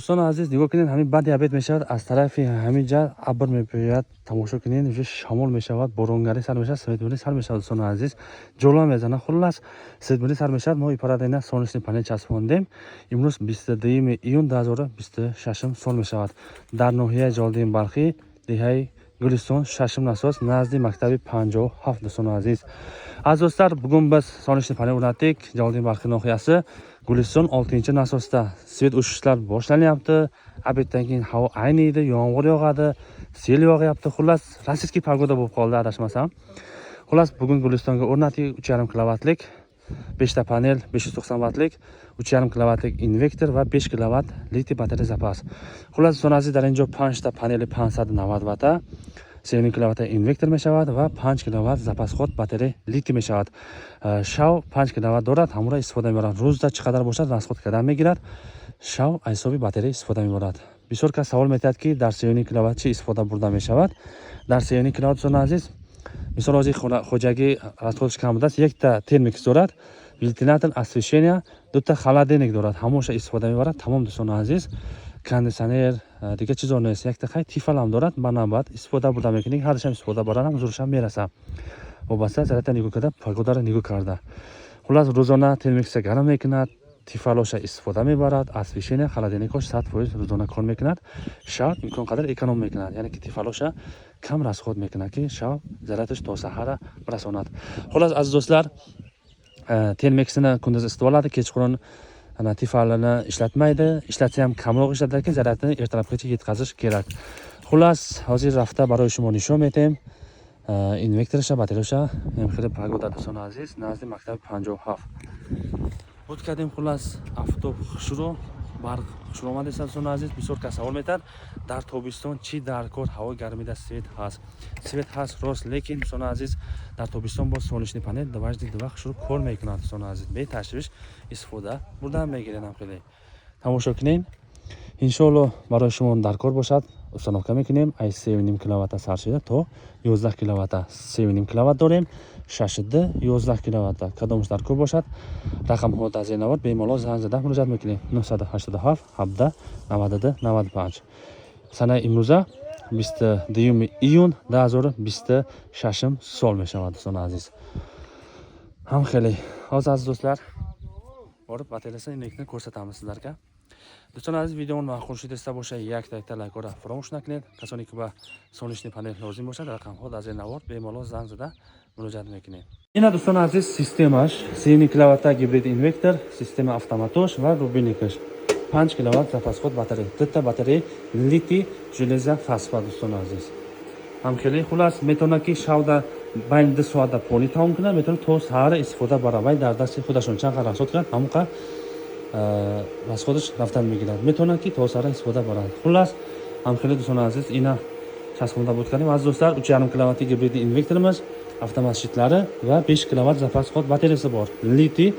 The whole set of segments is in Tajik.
Дӯстони азиз, нигоҳ кунед, ҳамин баъди обед мешавад, аз тарафи ҳамин ҷа абр мебиёяд. Тамошо кунед, уже шамол мешавад, боронгарӣ сар мешавад, светмурӣ сар мешавад. Дӯстони азиз, ҷола мезанад, хуллас, светмурӣ сар мешавад. Мо ипарадайна солнечный панел часпондем. Имрӯз 22 июн 2026 сол мешавад. Дар ноҳияи Ҷалолиддини Балхӣ, деҳаи Гулистон, шашум насос, назди мактаби 57. Дӯстони азиз, аз дӯстар, бугун biz солнечный панел o'rnatdik. Jaloliddin Balxiy nohiyasi, Guliston, oltinchi nasosda. Свет o'chishlar boshlanyapti. Обед dan keyin havo ayniydi, yomg'ir yog'adi, sel yog'yapti, xullas, российский погода bo'lib qoldi, adashmasam. Xullas, bugun Gulistonga o'rnatdik 3,5 kilovatlik beshta panel, 590 vatlik, 3,5 kilovatlik invertor va 5 kilovat litiy batareya zapas. Xullas, дӯстони азиз, дар ин ҷо панҷта панели 590 вата, 3,5 киловатта инвертор мешавад ва 5 киловатт запас ход батарея литий мешавад. Шав 5 киловатт дорад, ҳамонро истифода мебарад. Рӯзда чӣ қадар бошад, расход кардан мегирад. Шав аз ҳисоби батарея истифода мебарад. Бисёр кас савол метиҳад, ки дар 3,5 киловатт чӣ истифода бурда мешавад. Дар 3,5 киловатт, дӯстони азиз, мисол, ҳозир хоҷагӣ расход ш кам будааст, якта термикс дорад, вентилятор, освещение, дута холодильник дорад, ҳамонша истифода мебарад, тамом. Дӯстони азиз, кондитсионер, дигар чизо нест. Якта хай Тефалам дорад, ба навбат истифода бурда мекунӣ, ҳардашам истифода барад, зурушам мераса, вобаста зарята нигоҳ карда, погода ро нигоҳ карда. Хуллас, рӯзона термикса гарм мекунад, Тефалоша истифода мебарад, освещение, холодильник ош 100% рӯзона кор мекунад. Шаб имкон қадар эконом мекунад, яъне ки Тефалоша кам расход мекунад, ки шаб зарядаш то саҳара расонад. Xullas, aziz do'stlar, termiksini kunduz isitib oladi, kechqurun ana Tefalini ishlatmaydi, ishlatsa ham kamroq ishlatadi, zaryadni ertalabgacha yetkazish kerak. Xullas, hozir rafта барои шумо нишон медиҳем инверторша, батареяша. Хеле погода, дӯстони азиз, назди мактаби 57 буд кардем. Хуллас, офтоб хушрӯ, барқ хушрӯ омадест. Дӯстони азиз, бисёр кас савол метиҳад, дар тобистон чӣ дар кор, ҳавои гармида свет ҳаст. Свет ҳаст, рост, лекин, дӯстони азиз, дар тобистон боз солнечный панел дважды два хушрӯ кор мекунад. Дӯстони азиз, беташвиш истифода бурдан мегирем. Хеле тамошо кунем, иншоалло, барои шумо дар кор бошад. Установка мекунем аз 3,5 киловатта сар шуда то 11 киловатта. 3,5 киловатт дорем, шашд, 11 киловатта. Кадомаш дар кор бошад, рақамҳо дар зернавор, бемалол занг зада муроҷиат мекунем: 987 17 92 95. Санаи имрӯза 22 июн 2026 сол мешавад. Дӯстони азиз, ҳам хеле ҳозир, азиз дӯстlar, borib батареясini, invertorni ko'rsatamiz sizlarga. Дӯстони азиз, видеомон маъқул шудеста боша, якта якта лайкҳоро фаромӯш накунед. Касоне ки ба солнечный панел лозим бошад, рақамҳо дар зери навор, бемалол занг зада муроҷиат мекунем. Ина, дӯстони азиз, системаш 3,5 киловатта гибрид инвертор, система автоматош ва рубильник аш, 5 киловатт запас ход батарея, дута батарея литий железофосфат. Дӯстони азиз, ҳам хеле, хулас, метавонад, ки шавда байни 2 соата полный тамом кунад, метавонад то саҳара истифода барад. Вай дар дасти худашон, чанд қадр расход кунад, ҳамон қадр расход аш рафтан мегирад. Метавонад, ки то саҳара истифода барад. Хуллас, ҳам хеле, дӯстони азиз, ина часпонда буд кардем. Азиз do'stlar, 3,5 киловатти гибридный инверторimiz, avtomat щит lari va 5 kilovat запас ход batareyasi bor litiy.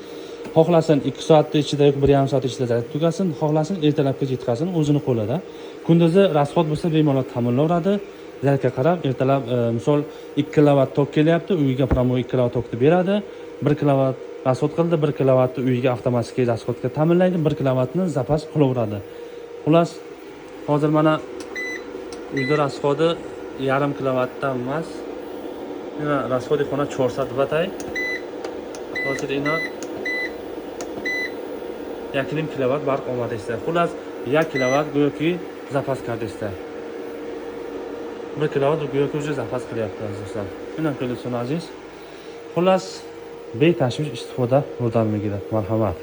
Xohlasin, 2 soatni ichida yoki 1,5 soat ichida zaryad tugasin, xohlasin, ertalabgacha yetkazsin, o'zini qo'lida. Kunduzi расход bo'lsa, bemalol ta'minlaveradi zaryadga qarab. Ertalab, misol, 2 kilovat tok kelyapti uyiga, прямой 2 kilovat tokni beradi. 1 kilovat расход qildi, 1 kilovatni uyiga avtomatik расход ga ta'minlaydi, 1 kilovatni zapas qilaveradi. Xullas, hozir mana uyda расход i yarim kilovatdan emas. Ina, расход i xona 400 vatay. Hozir ina 1,5 kilovat barq omadista. Xullas, 1 kilovat go'yoki zapas kardista, 1 kilovat go'yoki уже zapas qilyapti, aziz do'stlar. Ina, do'stlar aziz, xullas, betashvish istifoda yordam beradi. Marhamat.